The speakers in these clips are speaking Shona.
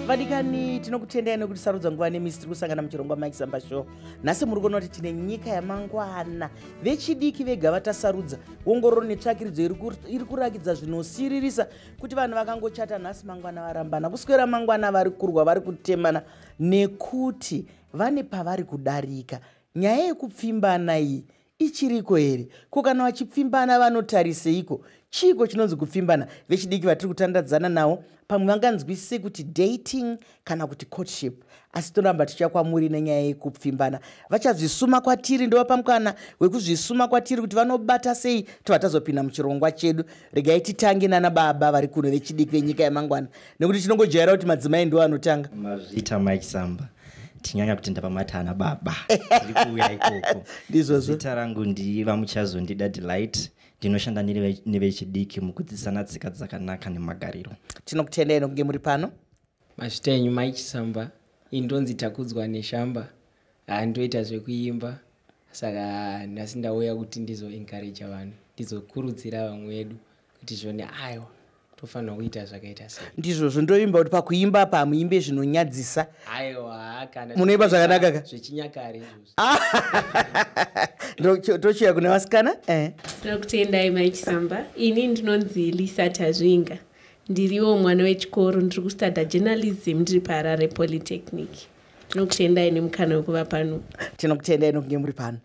Vadikani, tinokutendai nekuti nguva nemisi tiri kusangana muchirongwa Mike Samba Show. Nhasi muri kuona kuti tine nyika yamangwana, vechidiki vega vatasarudza. Ongororo netsvakiridzo iri kurakidza zvinosiririsa kuti vanhu vakangochata nhasi, mangwana varambana, kuswera mangwana vari kurwa, vari kutemana nekuti vane pavari kudarika. Nyaya yekupfimbana iyi ichiriko here? Ko kana vachipfimbana vanotariseiko? Chiiko chinonzi kupfimbana? Vechidiki vatiri kutandadzana navo pamwe vanganzwisise kuti dating kana kuti courtship, asi toramba tichiya kwamuri nenyaya yekupfimbana. Vachazvisuma kwatiri, ndovapa mukana wekuzvisuma kwatiri kuti vanobata sei, tobva tazopinda muchirongwa chedu. Regai titange nana baba vari kuno, vechidiki venyika yamangwana, nekuti tinongojaira kuti madzimai ndo anotanga. Mazvita, Mike Samba. Tinyanya kutenda pamatana baba, tiri kuuya ikoko. Ndizvozvo. Zita rangu ndiVaMuchazondida Delight. Ndinoshanda nevechidiki mukudzidzisana tsika dzakanaka nemagariro. Tinokutendai nokunge muri pano. Mazvita enyu, Mike Samba. Indonzi Takudzwa Neshamba, handoita zvekuimba, saka nhasi ndauya kuti ndizoencouragea vanhu, ndizokurudzira vamwe vedu kuti zvone, aiwa, tofanira kuita zvakaita sei. Ndizvozvo. Ndoimba kuti pakuimba pa hamuimbe zvinonyadzisa. Aiwa, kana Munoimba zvakanaka ka? Zvechinyakare izvozvo. Tochiuya kune vasikana. Tinokutendai, Mike Samba. Ini ndinonzi Lisa Tazvinga, ndiriwo mwana wechikoro, ndiri kustudya journalism, ndiri paHarare Polytechnic. Tinokutendai nemukana wekuva pano. Tinokutendai nokunge muri pano.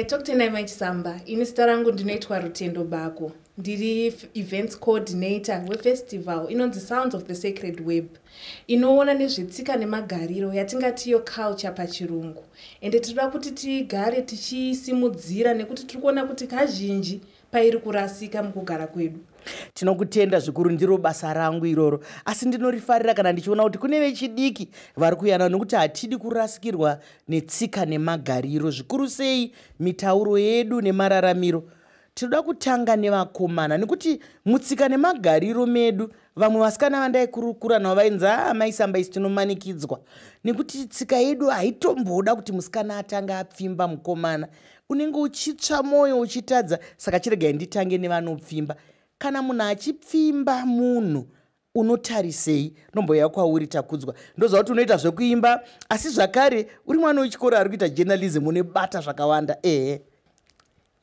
Tokutendai, Mike Samba. Ini zita rangu ndinoitwa Rutendo Bako, ndiri events coordinator wefestival inonzi Sounds of the Sacred Web, inoona nezvetsika nemagariro, yatingatiyo culture pachirungu. Ende tinoda kuti tigare tichisimudzira nekuti tiri kuona kuti kazhinji pairi kurasika mukugara kwedu. Tinokutenda zvikuru. Ndiro basa rangu iroro, asi ndinorifarira kana ndichiona kuti kune vechidiki vari kuyana, nokuti hatidi kurasikirwa netsika nemagariro, zvikuru sei mitauro yedu nemararamiro. Tinoda kutanga nevakomana, nekuti mutsika nemagariro medu, vamwe vasikana vandaikurukura navo vainzi, "Aa, Mai Samba, isi tinomanikidzwa nekuti tsika yedu haitomboda kuti musikana atanga apfimba mukomana. Unenge uchitsva mwoyo uchitadza." Saka chiregai nditange nevanopfimba. Kana munhu achipfimba munhu, unotarisei? Ndomboya kwauri, Takudzwa. Ndoziva kuti unoita zvekuimba, asi zvakare uri mwana wechikoro ari kuita journalism, unebata zvakawanda, ehe.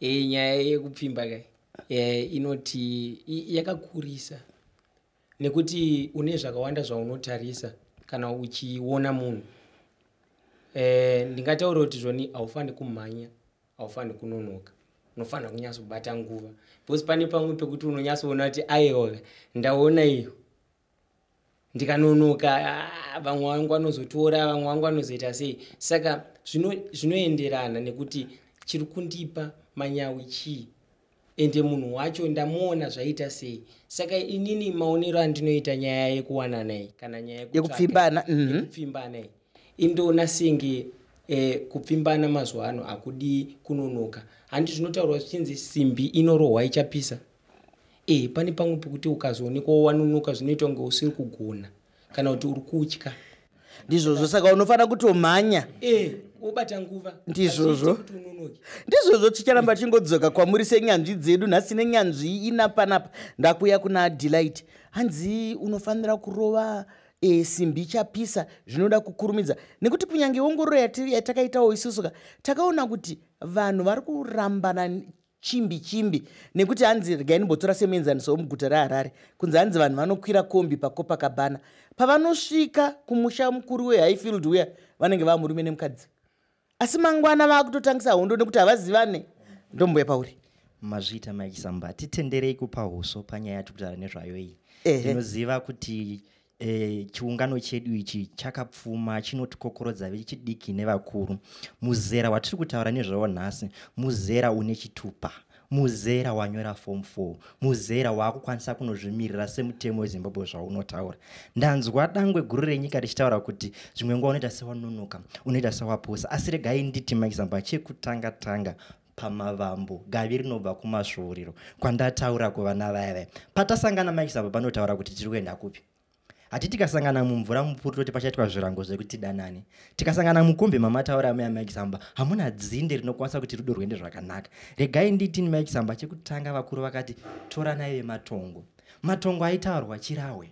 Nyaya yekupfimba kai inoti yakakurisa nekuti une zvakawanda zvaunotarisa kana uchiona munhu. Ndingataura kuti zvoni haufani kumhanya, haufani kunonoka, unofanira kunyatsobata nguva, because pane pamwe pekuti unonyatsoona kuti, aiwa, ndaona iyo, ndikanonoka, vamwe vangu vanozotora, vamwe vangu vanozoita sei. Saka zvinoenderana nekuti chiri kundipa manyawi chii, ende munhu wacho ndamuona zvaita sei. Saka inini maonero andinoita nyaya yekuwanana iyi kana nyaya yekupfimbana, yekupfimbana iyi, indoona senge kupfimbana mazuva ano hakudi kunonoka. Handi zvinotaurwa zvichinzi simbi inorohwa ichapisa? Pane pamwe pekuti ukazoonekwa wanonoka, zvinoita kunge usiri kugona kana kuti uri kutya. Ndizvozvo, saka unofanira kutomhanya. Wobata nguva. Ndizvozvo. Hazviiti kuti unonoke. Ndizvozvo. Ticharamba tichingodzoka kwamuri senyanzvi dzedu. Nhasi nenyanzvi ina panapa. Ndakuya kuna Delight. Hanzi unofanira kurova simbi ichapisa, zvinoda kukurumidza, nekuti kunyange ongororo yatakaitawo isusu ka, takaona kuti vanhu vari kurambana chimbi chimbi, nekuti hanzi, regai ndimbotora semuenzaniso wemuguta reHarare, kunzi hanzi vanhu vanokwira kombi paCopacabana, pavanosvika kumusha mukuru weHighfield uya, vanenge vava murume nemukadzi, asi mangwana vaakutotangisa hondo nekuti havazivane. Ndomboya pauri. Mazviita, Mike Samba. Titenderei kupa huso panyaya yatiri kutaura nezvayo iyi. Ndinoziva kuti chiungano chedu ichi chakapfuma, chinotikokorodza vechidiki nevakuru. Muzera watiri kutaura nezvawo nhasi muzera une chitupa, muzera wanyora form 4, muzera waakukwanisa kunozvimirira semutemo weZimbabwe zvaunotaura. Ndanzwa dangwe guru renyika richitaura kuti zvimwe nguva unoita sewanonoka, unoita sewaposa, asi regai nditi, Mike Samba, chekutanga tanga pamavambo, gavi rinobva kumasvuuriro kwandataura kuvana vaya vaya. Patasangana, Mike Samba, panotaura kuti tiri kuenda kupi. Hati tikasangana mumvura mupuri, toti pachaitwa zvirango zvekuti danani. Tikasangana mukombe mamataura amai Mike Samba, hamuna dzinde rinokwanisa kuti rudo rwuende zvakanaka. Regai nditi, Mike Samba, chekutanga vakuru vakati toranai vematongo. Matongo aitaurwa chirahwe.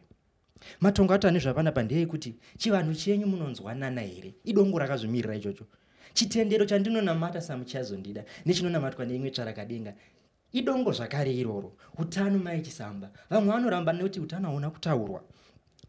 Matongo ato ane zvapanapa ndeyekuti chivanhu chenyu munonzwanana here? Idongo rakazvimirira ichocho. Chitendero chandinonamata samuchazondida nechinonamatwa neimwe tsvarakadenga idongo zvakare iroro. Utano Mai Chisamba, vamwe vanoramba nekuti utano hauna kutaurwa.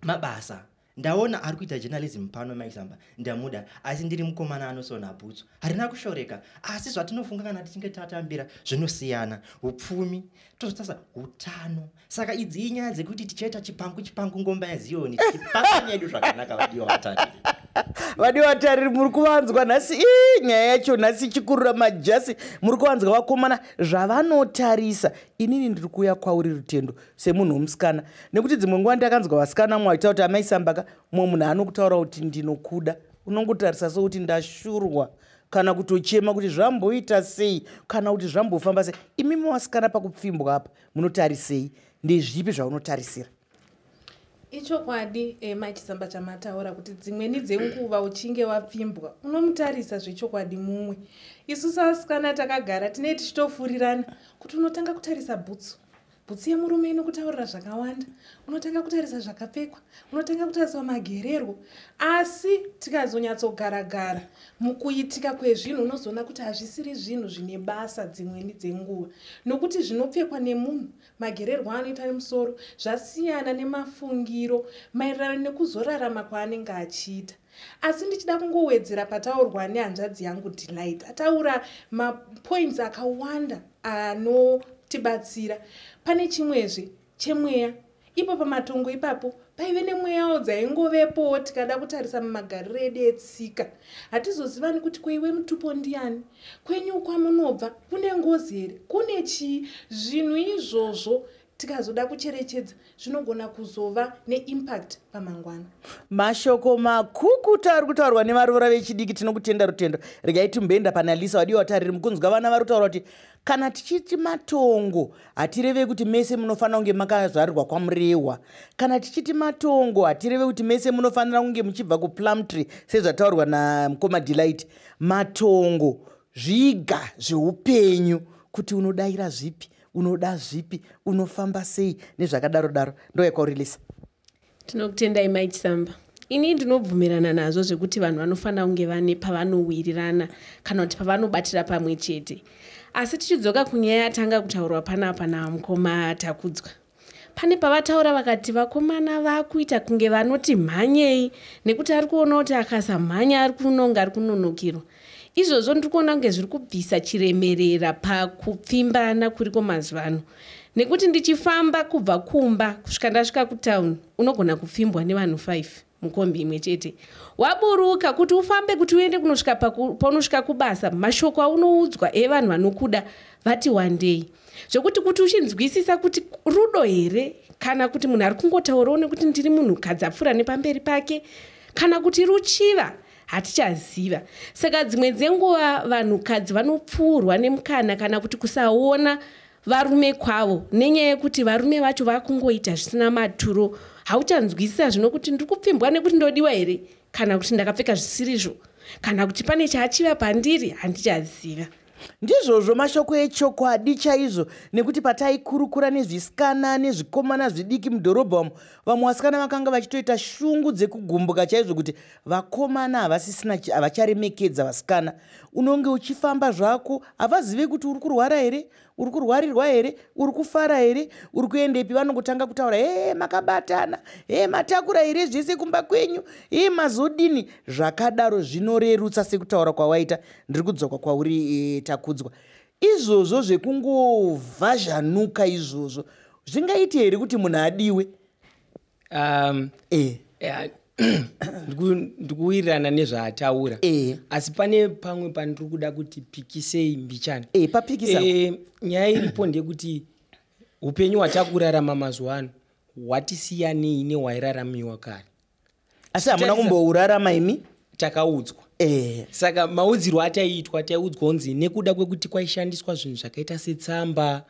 Mabasa, ndaona ari kuita journalism pano Mai Chisamba, ndamuda, asi ndiri mukomana anosona bhutsu. Harina kushoreka, asi zvatinofunga kana tichinge tatambira zvinosiyana. Upfumi, tozotarisa utano. Saka idzi inyaya dzekuti tichaita chipangu chipangu ngomba yaZiyoni, tichipanga yedu zvakanaka, vadiwa vatariri. Vadiwa vatariri, muri kuvanzwa nhasi ii nyaya yacho nhasi ichikurura majasi. Muri kuvanzwa vakomana zvavanotarisa. Inini ndiri kuuya kwauri, Rutendo, semunhu womusikana, nekuti dzimwe nguva ndakanzwa vasikana mwe vachitaura kuti amaisambaka, mumwe munhu anokutaura kuti ndinokuda, unongotarisa sokuti ndashurwa kana kutochema kuti zvamboita sei kana kuti zvambofamba sei. Imimi vasikana, pakupfimbwa apa munotarisei? Ndezvipi zvaunotarisira? Ichokwadi, Machisamba, chamataura kuti dzimweni dzenguva uchinge wapfimbwa unomutarisa zvechokwadi mumwe. Isu sasikana takagara tinee tichitofurirana kuti unotanga kutarisa bhutsu. Bhutsu yemurume inokutaurira zvakawanda. Unotanga kutarisa zvakapfekwa, unotanga kutarisa magererwo, asi tikazonyatsogara-gara mukuitika kwezvinhu unozoona kuti hazvisiri zvinhu zvine basa dzimweni dzenguva, nokuti zvinopfekwa nemunhu, magererwo anoita nemusoro zvasiyana nemafungiro maererano nekuzorarama kwaanenge achiita. Asi ndichida kungowedzera pataurwa nehanzvadzi yangu Delight, ataura mapoints akawanda anotibatsira. Pane chimwezve chemweya ipo pamatongo ipapo, paive nemweyawo dzaingovepowo. Tikada kutarisa mumagariro edu etsika, hatizozivani kuti kweiwe mutupo ndiani, kwenyu kwamunobva kune ngozi here, kune chii. Zvinhu izvozvo tikazoda kucherechedza zvinogona kuzova neimpact pamangwana. Mashoko makukuta ari kutaurwa nevaroora vechidiki. Tinokutenda, Rutendo. Regai timboenda pana Lisa. Wadiwa tariri, mukunzwa vana vari kutaura kuti kana tichiti matongo hatireve kuti mese munofanira kunge makazvarirwa kwaMurehwa. Kana tichiti matongo hatireve kuti mese munofanira kunge muchibva kuPlumtree sezvataurwa namukoma Delight. Matongo zviga zveupenyu, kuti unodayira zvipi, unoda zvipi, unofamba sei nezvakadaro daro. Ndoyakwauri, Lisa. Tinokutendai, Mai Chisamba. Ini ndinobvumirana nazvo zvekuti vanhu vanofanira kunge vane pavanowirirana kana kuti pavanobatira pamwe chete. Asi tichidzoka kunyaya yatanga kutaurwa panapa namukoma Takudzwa, pane pavataura vakati vakomana vakuita kunge vanoti mhanyei nekuti ari kuona kuti akasamhanya ari kunonga ari kunonokirwa. Izvozvo ndiri kuona kunge zviri kubvisa chiremerera pakupfimbana kuriko mazuva ano, nekuti ndichifamba kubva kumba kusvika ndasvika kutauni unogona kupfimbwa nevanhu 5 mukombi imwe chete. Waburuka kuti ufambe kuti uende kunosvika paunosvika kubasa, mashoko aunoudzwa evanhu vanokuda vati wandei, zvokuti kuti uchinzwisisa kuti rudo here kana kuti munhu ari kungotaurawo nekuti ndiri munhukadzi apfuura nepamberi pake kana kuti ruchiva, hatichaziva. Saka dzimwe dzenguva vanhukadzi vanopfuurwa nemukana kana kuti kusaona varume kwavo nenyaya yekuti varume vacho vakungoita zvisina maturo. Hauchanzwisisa zvino kuti ndiri kupfimbwa nekuti ndodiwa here kana kuti ndakapfeka zvisirizvo kana kuti pane chaachiva pandiri, handichaziva. Ndizvozvo, mashoko echokwadi chaizvo, nekuti pataikurukura nezvisikana nezvikomana zvidiki mudhorobha umo, vamwe vasikana vakanga vachitoita shungu dzekugumbuka chaizvo kuti vakomana havasisina, havacharemekedza vasikana. Unonge uchifamba zvako, havazive kuti uri kurwara here, uri kurwarirwa here, uri kufara here, uri kuendepi. Vanongotanga kutaura, "He, makabatana he, matakura here zvese kumba kwenyu, he, mazodini?" Zvakadaro zvinorerutsa sekutaura kwawaita. Ndiri kudzoka kwauri, Takudzwa. Izvozvo zvekungovhazhanuka izvozvo zvingaiti here kuti munhu adiwe? Ndikuwirirana nezvaataura, asi pane pamwe pandiri kuda kuti pikisei mbichana. Papikisa. Nyaya iripo ndeyekuti upenyu hwatakurarama mazuva ano hwatisiyanei nehwairaramiwa kare. Asi hamuna kumbourarama imi? Takaudzwa. Saka maudzirwo ataiitwa, taiudzwa kunzi nekuda kwekuti kwaishandiswa zvinhu zvakaita setsamba,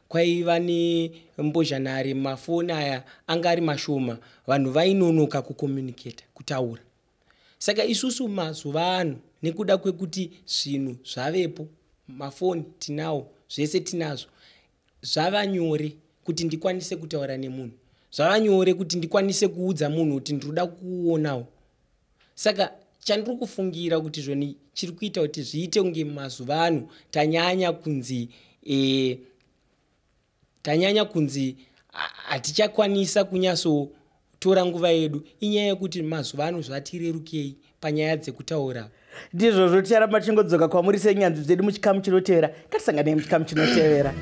kwaiva nembozhanhare, mafoni aya anga ari mashoma, vanhu vainonoka kucommunicata, kutaura. Saka isusu mazuva ano, nekuda kwekuti zvinhu zvavepo, mafoni tinawo, zvese tinazvo, zvava nyore kuti ndikwanise kutaura nemunhu. Zvava nyore kuti ndikwanise kuudza munhu kuti ndinoda kuonawo. Saka chandiri kufungira kuti zvoni chiri kuita kuti zviite kunge mazuva ano tanyanya kunzi tanyanya kunzi hatichakwanisa kunyatsotora nguva yedu, inyaya yekuti mazuva ano zvatirerukei panyaya dzekutaura. Ndizvozvo, ticharamba tichingodzoka kwamuri senyanzvi dzedu muchikamu chinotevera. Ngatisanganei muchikamu chinotevera.